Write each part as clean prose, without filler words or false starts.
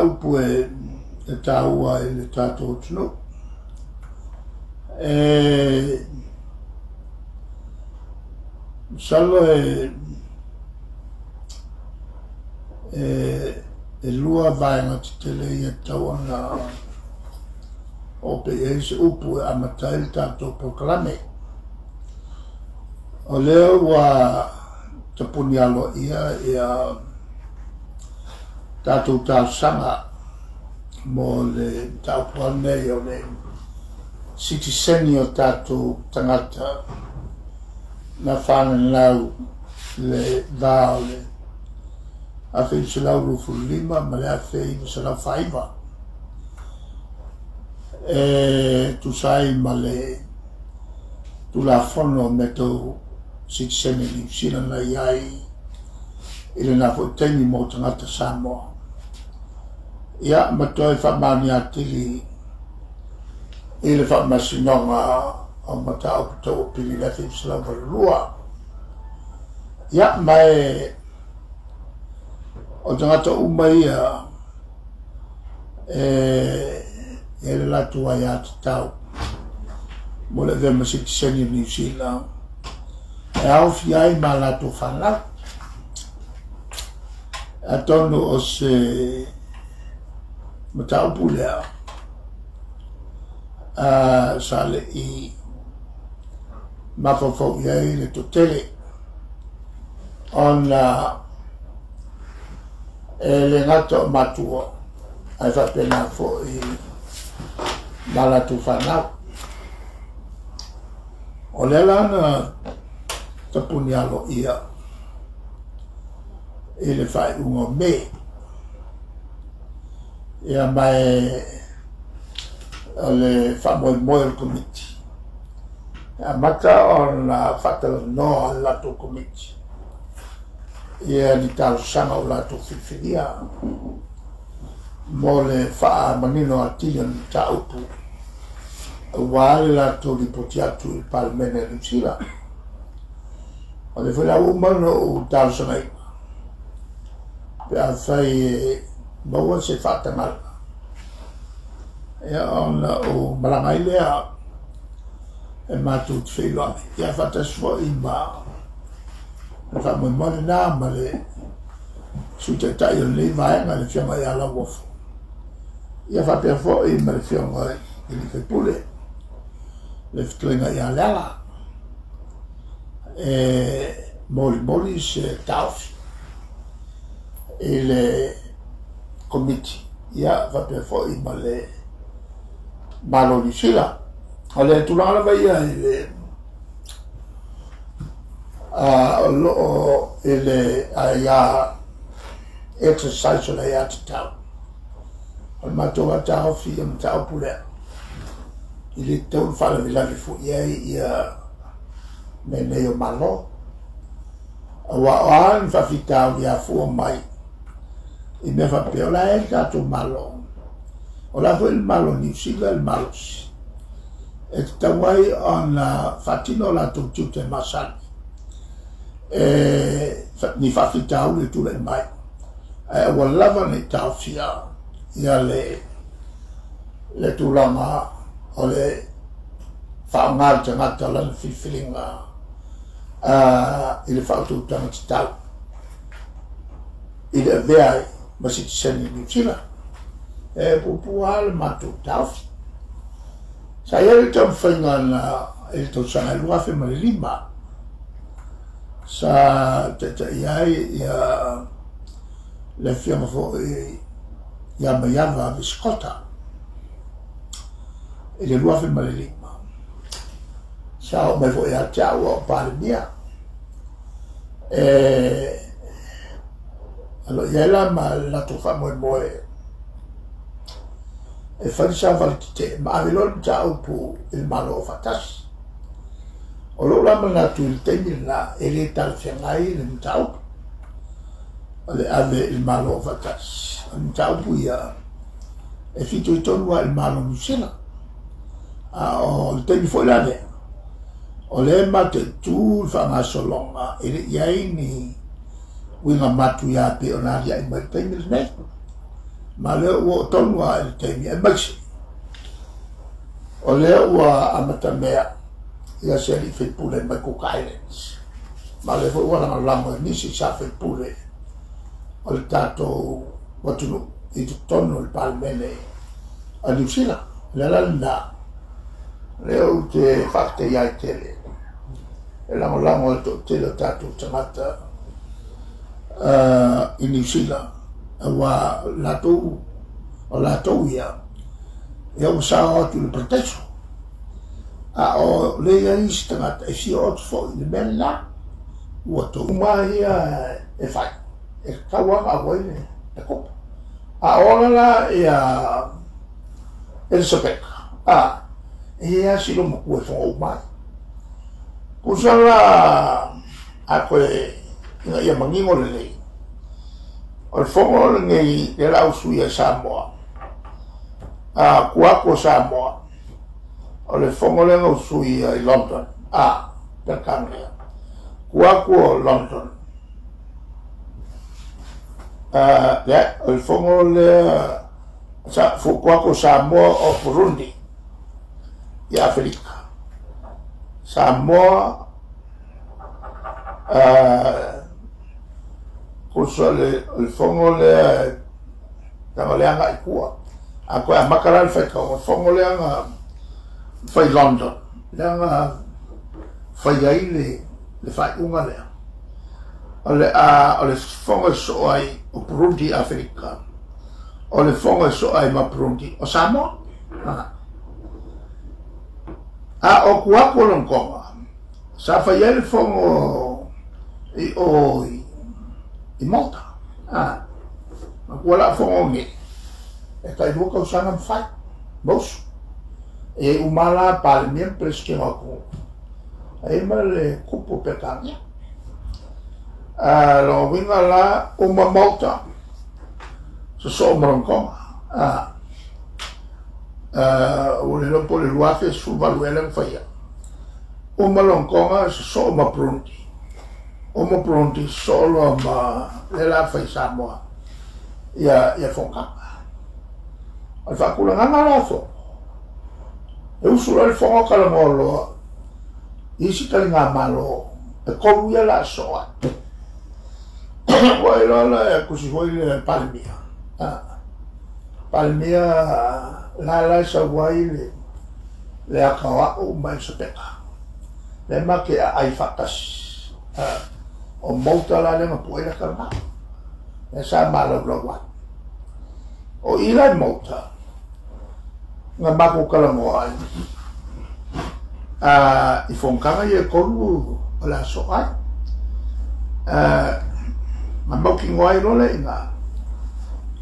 Upu e taua i le tatou atunuu. E masalo e lua vaega tetele ia e tatau ona oo pea i ai se upu e amata ai le tatou polokalame. O lea ua tapuni aloaia ia tatou talosaga mo le mataupu lava lenei o le sitiseni o tatou tagata na fananau i le va o le 1925 ma le 1949 e tusa ai ma le Tulafono o mea tau sitiseni Niu Sila na i ai i lena foi taimi mo tagata Samoa. Ia, ma toe faamaonia atili i le Faamasinoga o Mataupu Tau Apili i le 1982. Ia, ma e o tagata uma ia e i ai le latou aiatatau mo le avea ma sitiseni o Niu Sila e aofia ai ma latou fanau. Atonu o se mataupu lea sa le i mafaufau i ai le toatele ona e le gata o matua ae faapena foi ma latou fanau. O lea la na tapuni aloaia i le faaiuga o Me. Ia ma e o le faamoemoe o le Komiti e amata ona faatalanoa le latou Komiti ia ni talosaga o latou filifilia mo le faamanino atili o le mataupu aua le latou lipoti atu i le Palemene a Niu Sila. O lea foi la ua uma ona ou talosagaina pe afai e maua se faatagaga ia ona ou malaga ai lea e matou te feiloai ia faatasi foi ma le faamoemoe lena ma le Sui Taitai o lenei vaega le Afioga ia Lauofo ia faapea foi ma le Afioga i le sui usufono le fetalaiga ia Leala e molimoli se taofi i le Komiti ia faapea foi ma le Malo o Niu Sila. O le tulaga lava ia i le o loo i le aia exercise o le aiatatau o le matou taofi ia mataupu lea i le tatau ona faalavelave foi i ai ia mea nei o Malo. Aua o a ni faafitauli afua mai i mea faapea, o la e le tatou Malo, o la foi le Malo o Niu Sila le malosi e tatau ai ona faatino o latou tiute masani e ni faafitauli e tulai mai, ae aua lava ne i taofia ia le tulaga o le faaaoga le tagata lana filifiliga i le faautautaga tatau i le avea ai ma sitiseni Niu Sila. E puupuu lava le matou taofi. Sa i ai le taumafaiga na i le tausaga e 2005 sa taitai ai ia le afioga foi ia Maiava Visikota i le 2005. Sa oo mai foi ia te au a o Palemia. E alo i ai la ma le latou faamoemoe e fai le savali tetee ma ave loa le mataupu i le Malo Aufaatasi. O lou la manatu i le taimi lena e le talafeagai le mataupu o le ave i le Malo Aufaatasi. O le mataupu ia e fitoitonu lava i le Malo o Niu Sila. A o le taimi foi la lea, o lea e mataitu le faagasologa e le i ai ni uiga matuia pei ona aliae mai i le taimi lenei. Ma lea ua oo tonu lava i le taimi aemaise o lea ua amatamea ia se alii faipule mai Cook Islands. Ma o lea foi ua lagolago e nisi sa faipule o le tatou atunuu i totonu o le Palemene a Niu Sila. O le ala lena lea ou te faafetaia ai tele e lagolago e le toatele o tatou tagata i Niu Sila, aua latou o latou ia ia ua sao atu i le parataiso. A o lea i ai isi tagata e fia oo atu foi i le mea lena, ua tou uma ia e fai, e tatau lava ona auai le kopo. A ola la ia Elisapeta, e i ai lava si loomatua e fono uma ai. Tusa la a toe ina ia manino lelei, o le fono lenei lea o le a usuia e Samoa, tua atu o Samoa, o le fono lea na usuia i London, Peretania, tua atu o London, lea, o le fono lea, tua atu o Samoa o Burundi i Aferika. Samoa, tusa o le fono lea, leaga o lea agai i tua. A toe amata la le faitauga, o le fono lea na fai i London, lea na fai ai le faaiuga lea. O le fono e sosoo ai o Burundi i Aferika, o le fono e sosoo ai ma Burundi o Samoa. A o tua atu o Logoga, sa fai ai le fono i o i Malta. Matua la fono nei, e tai 2 tausaga ma fai, mausu. E uma la Palemia ma Peresetene o atunuu, ai ma le kupu o Peretania. Lona uiga la, uma Malta, sosoo ma Logoga. Ua le iloa po o le 2018 ea lea na faia. Uma Logoga, sosoo ma Burundi. Uma Burundi, sosoo loa ma lea la fai Samoa ia fonotaga. O le faatulagaga la o fono, e usu loa le fono talanoa loa i isi taligamalo e 3 ia la sosoo ai. Ua iloa la e tusi foi le Palemia. Palemia la la e sau ai le ata o a'u ma Elisapeta. Le ma te aai faatasi. O Malta la lea na puai le ata lena. Lea sa malaulau ai. O i la i Malta, na matou talanoa ai i fonotaga ia e 3 o le aso ai. Na mautinoa ai loa le ina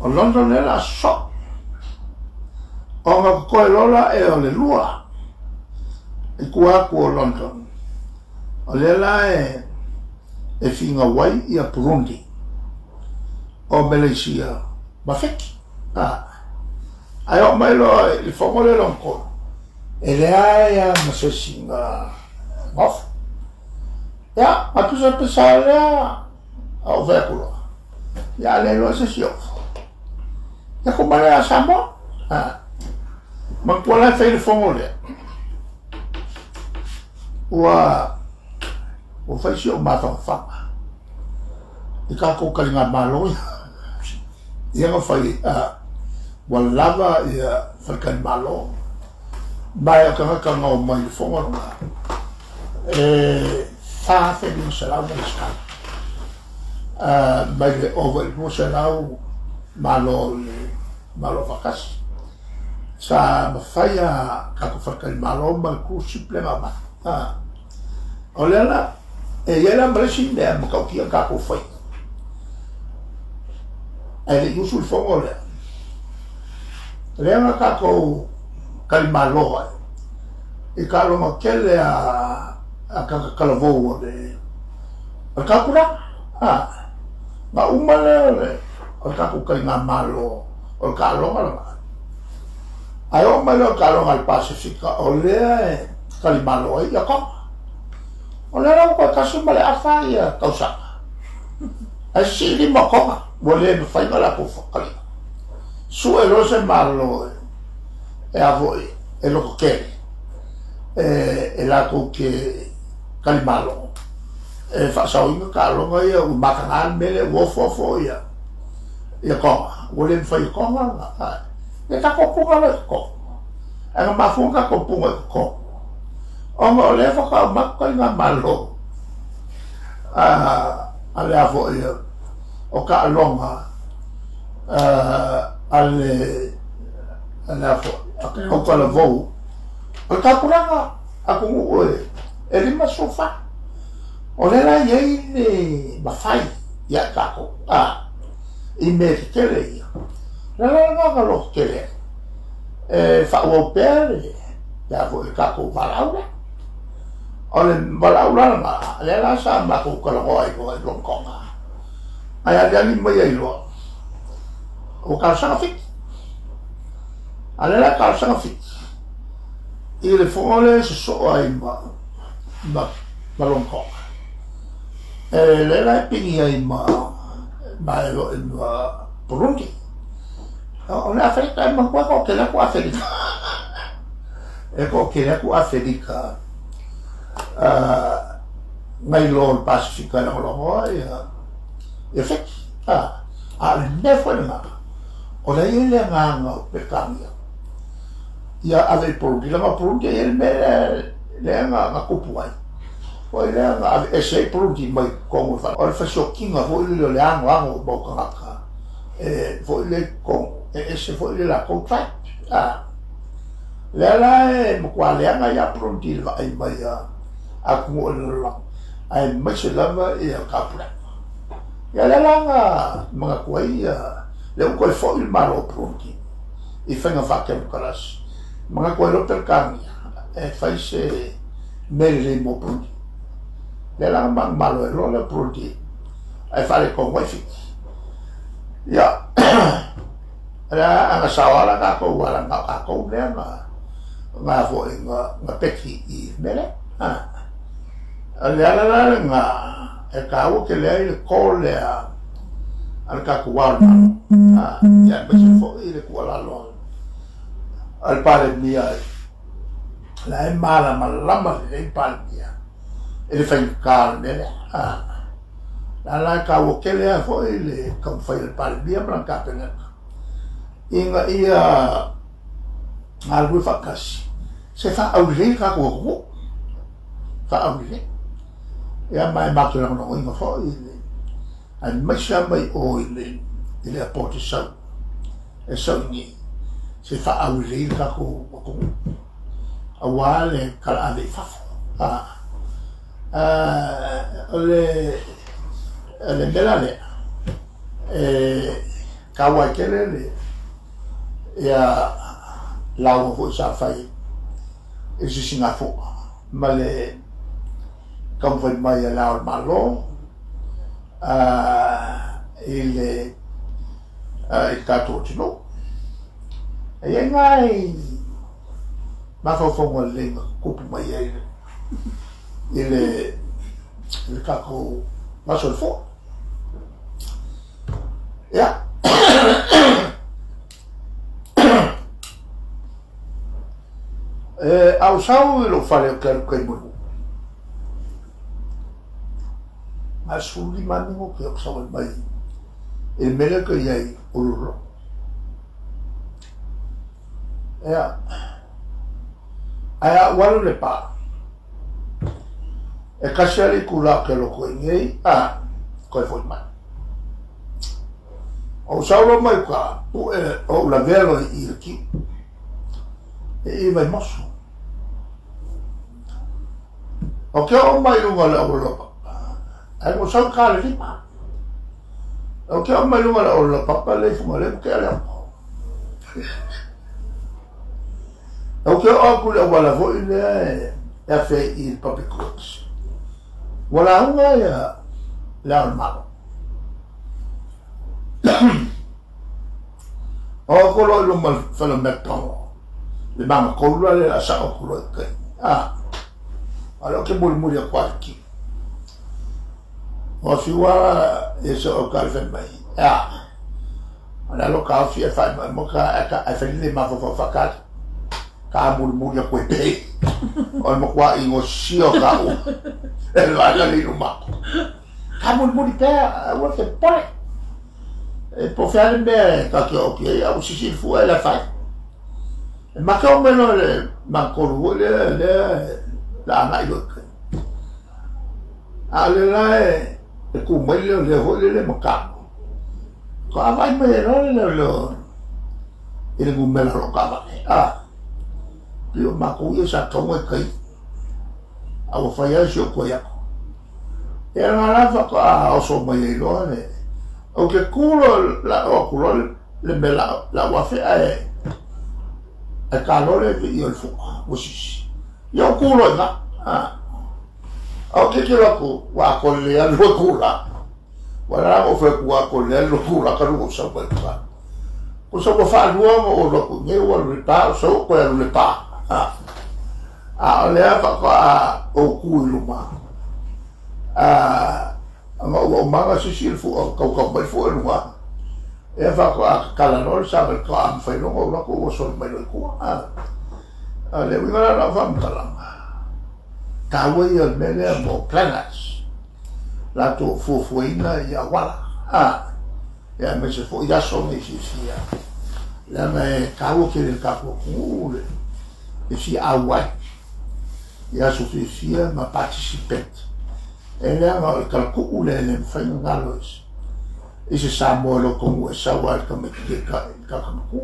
o London lea la sosoo. Ona totoe loa la e o le 2 i tua atu o London. O lea la e finau ai ia Burundi, o Malaysia ma Fiti. Ae oo mai loa i le fono lea lona 3, e leai lava ma se isi na nofo. Ia, ma pesapesa lea, a ou fai atu loa, ia a le iloa se isi ofo. Ia kuma lea a Samoa. Manatua la e fai le fono lea, ua fai si ou mafanafana i tatou taligamalo ia na fai, ua lava ia faletalimalo. Ma e o tagata na omai i le fono lena, e 4,500 na lesitala. Mai le ova i le 200 malo le malo faatasi. Sa mafai a tatou faletalimalo ma le cruise ship lea na aumai. O lea la, e i ai la ma le isi mea matautia tatou fai. Ae le i usu le fono lea. Lea na tatou talimalo ai i taaloga tele a tagata talavou o le taupulaga. Na uma lea o le tatou taligamalo o le taaloga lena. Ae oo mai loa le taaloga a le Pasifika, o lea e talimalo ai ia Tonga. O lea la ua toe 1.5 ia tausaga. Ae sii 5 o Tonga, ua le mafai ona latou taliga. Sue loa se Malo e a foi e lototele e latou te talimalo e faasaoina taaloga ia ua mataga le mea lea ua ofoofo ia Toga ua le mafai e Toga ona ia tatou puna loa i totonu ae na mafua ona tatou puna i totonu ona o lea faatoa uma atu taligamalo a le a foi o taaloga a le a foi autalavou o le taupulega atunuu e 54. O lea la e i ai le mafai ia i tatou i mea tetele ia. O le ala lena na loto tele ai e faaauau pea le a foi le tatou valaau lea. O le valaau la lena, lea la sa matou talanoa ai loa i Lotoga, ae aliali mai ai loa ua talosaga Fiti. A o lea la e talosaga Fiti i le fono lea e sosoo ai ma Lotoga, e lea la e pigi ai ma Burundi. O le Aferika, e manatua e toatele atu Aferika, e toatele atu Aferika nai lo le Pasifika e lagolagoa ia Fiti. A o le mea foi lena, o lea e i ai le agaga o Peretania ia ave i Burundi, leaga o Burundi e i ai le mea lea na tupu ai foi lea na aveese ai Burundi mai totonu. O le fasiokiga foi lele o le anoano o mau tagata e foi lea i totonu, e ese foi le latou tribe. Lea la e matua leaga ia Burundi i le vaai mai a atunuu o le lalolagi, aemaise lava ia taupulega. Ia lea la na manatu ai lea ua toe foi le Malo o Burundi i faiga faatemokarasi, manatu ai loa Peretania e fai se mea lelei mo Burundi. Lea la na manumalo ai loa le Burundi ae faaletonu ai Fiti. Ia lea ana sao lava tatou ala na o tatou lea na foi na peki i le mea lea. O le ala la lena e taua tele ai le call lea a le tatou Ao o le Malo, ia aemaise foi le tuualalo a le Palemia, la e malamalama lelei le Palemia i le faigata o le mea lea. La la e taua tele lava foi le taumafai a le Palemia ma lana Kapeneta ina ia galulue faatasi se faaaulelei le tatou atunuu, faaaulelei. Ia ma e matou te lagolagoina foi aemaise lava mai o i le airport e sau e sau i nei se faaaulelei le tatou atunuu aua le talaave i fafo. O le mea la lea e taua ai tele le ia lauga foi sa fai i le Sisigafua ma le taumafai mai a le Ao o le Malo i le tatou atunuu. E i ai nai mafaufauga lelei na tutupu mai ai i le tatou Aso o le Fono. Ia, a ou sau i lou fale ou te alu i tai mulimuli, na o le 15 minute ou sau ai mai i le mea lea ou te i ai o Lolo. Ia, ae a ou alu i Lepa, e tasi lava le itula ou te alu atu ai nei, toe foi mai. Ou sau loa mai uta, pue ou lavea loa i i le kiu, e i Vaimoso. Ou te oo mai i luga o le auala o Papa, ae na ou sau i uta i le 5. Ou te oo mai i luga o le auala o Papa lea i Fugalei ua tea le auto. Ou te oo atu i le auala foi lea e afe ai i le Public Works, ua lauga ia le Ao o le Malo. O atu loa i luma o le fale o McDonald, le magatolu la lea o le a sao atu loa i tai. A o lea ou te mulimuli atu lava i le kiu. Ua fiu lava ia se aukale fai mai, e a? O le alo kaofi e faaimoaimoa ka ae fai le mafaufau faakali ka mulimuli aku e pei o le matuaʻi gaosia o taua e le vaega le i luma ka mulimuli pea aua te pole e po o fea le mea e tatou te oo atu i ai a ua sisi le fua e le afaina e make o mai loa le magatolu foi lea lea le agai loa i tai a o lea la e tu mai le leoleo foi lele ma tago faatoa vaai mai ai loa le leoleo i le numera o lou taavale pei o matou ia sa tauga i tai a ua fai lava si ou tuai atu. Ia lena la faatoa oso mai ai loa le ou te tu loa la oo atu loa le mea la ou afe ae ta loa le vii o le fua ua sisi. Ia ou tu loa i ina. A ou tilotilo atu ua atoa lelei lava le lua itula. Ua ala la ona ou fai atu ua atoa lelei lava le lua itula talu ona ou sau mai uta. Tusa ua faalua ona ou alu atu i inei ua alu i Lepa ou sau ou toe alu i Lepa. A o lea faatoa ou tu i luma ona ou aumaga sisi le fua tautau mai le fua i luga ia faatoa tatala loa le savali faatoa mafai loa ona ou alu atu ou oso mai loa i tua. A o le uiga la o lau faamatalaga, taua ia o le mea lea mo planners latou fuafuaina i auala ia aemaise foi aso nei fiafia leaga e taua tele i le tatou atunuu le fia auai i aso fiafia ma participate e leaga o le talatuu lea e le mafai ona galo i se Samoa i lota nuu e sau lava i le tamaititi i le tagata matua.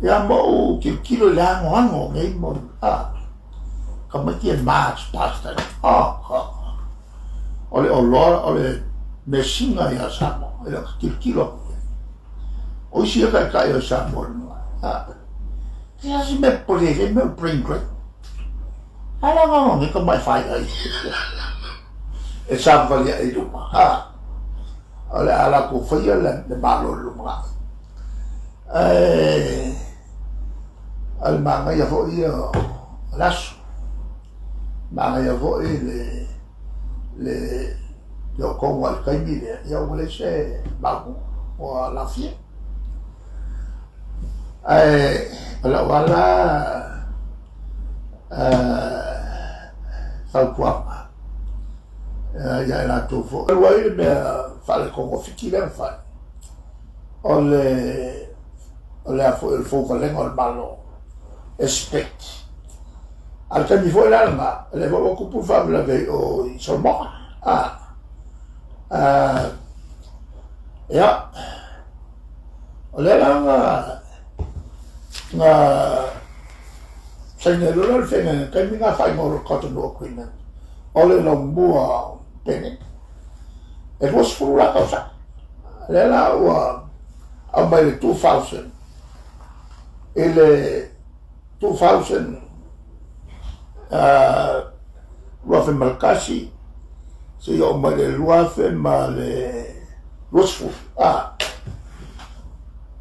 Ia ma ou tilotilo i le anoano o nei mau tamaiti e march past ai. O le oloa, o le measina ia Samoa, i lau tilotilo atu i ai. O isi ia taitai o Samoa i luga. E se mea popole ai mea o brain drain. A la nga nei tamai fai ai. E savavali ae i luma. O le a latou faia le Malo i le lumanai. Ae o le manaia foi ia o le aso. Manaia foi le oo tonu lava i le taimi lea, ia ua leai se malu ua lafia. Ae o lau lava la fautuaga ia i latou foi. Talu ai le mea faaletonu o Fiti lea na fai, o le o le a foi o le fouvalega o le Malo e split. A o le taimi foi la lena, o lea foi ua tupu le faalavelave i o i Solomona. Ia, o lea la na saini ai loa lea o le feagaiga taimi na faaigoa o le Cotonou Agreement, o le laumua pene e 20 la tausaga. Lea la ua aumai le 2000 i le 2000 2001 seia oo mai le 2020,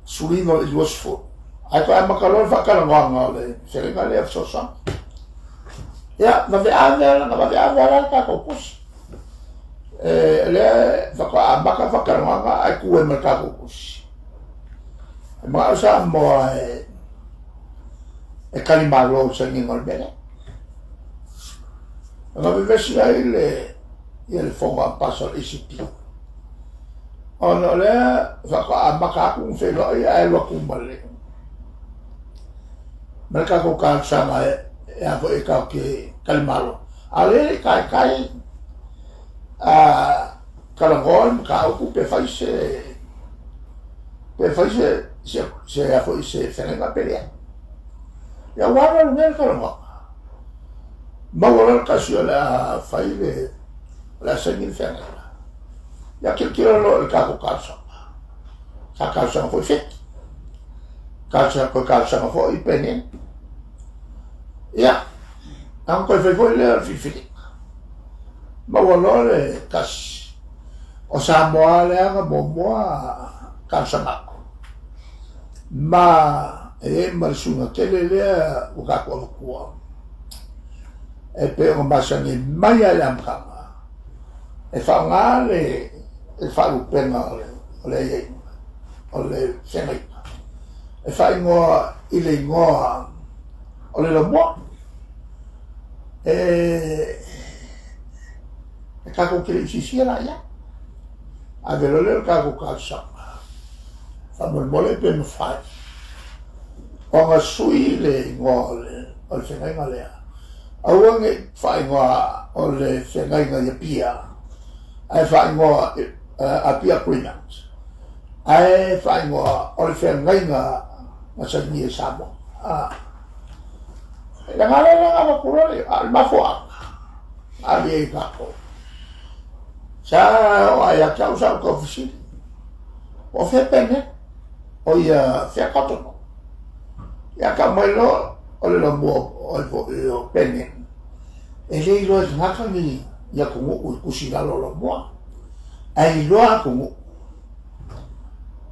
19 i le 20. Ae toe amata loa le faatalanoaga o le feagaiga lea fesoasoani. Ia, vaveave lava, vaveave lava le tatou tusi. E lea faatoa amata le faatalanoaga ae tu ai ma le tatou tusi. E manao Samoa e talimalo i le sainiga o le mea lea. Na vevesi ai le ia le fono a pasa o le ACP. Ona o lea faatoa amata atu ona feiloai ae alu atu ma le tatou talosaga e a foi e tatou te talimalo. A o lea e le i taitai talanoa le mataupu pe fai se pe fai se se se a foi se feagaiga pe leai. Ia ua alu alu nei le talanoaga. Maua loa le tasi o le a fai le o le a saini le feagaiga. Ia tilotilo loa i le tatou talosaga. Sa talosaga foi Fiti. Talosaga toe talosaga foi Penina. Ia, na ona toe fai foi lea o le filifiliga. Maua loa le tasi. O Samoa lea na muamua talosaga atu. Ma e i ai ma le suiga tele lea ua tatou avatua. E pei ona masani mai lava i le amataga e faaaoga le faalupega o le aiaiga. o le feagaiga e faaigoa i le igoa o le laumua. E tatou te le i silasila la i ai. Ave loa lea o le tatou talosaga, faamolemole pe mafai ona sui le igoa o le feagaiga lea, aua ne i faaigoa o le feagaiga i Apia, ae faaigoa Apia Agreement, ae faaigoa o le feagaiga na sainia e Samoa. Le aga lea na avatu loa le, a o le mafuaaga na ave ai e tatou, sa oo lava ia te au sa ou tau fesili, po o fea pene, o ia fea Cotonou. Ia tau mai loa o le laumua o pene, e le iloa e tagata ni atunuu e tusi i lalo o laumua, ae iloa atunuu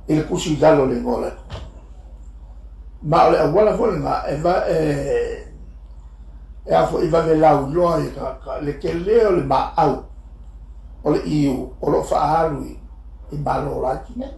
i le tusi i lalo o le igoa o le atunuu. Ma o le auala foi lena e vave lauiloa ai e tagata le tele o le maau o le EU o lo o faaalu i Malo laiti nei.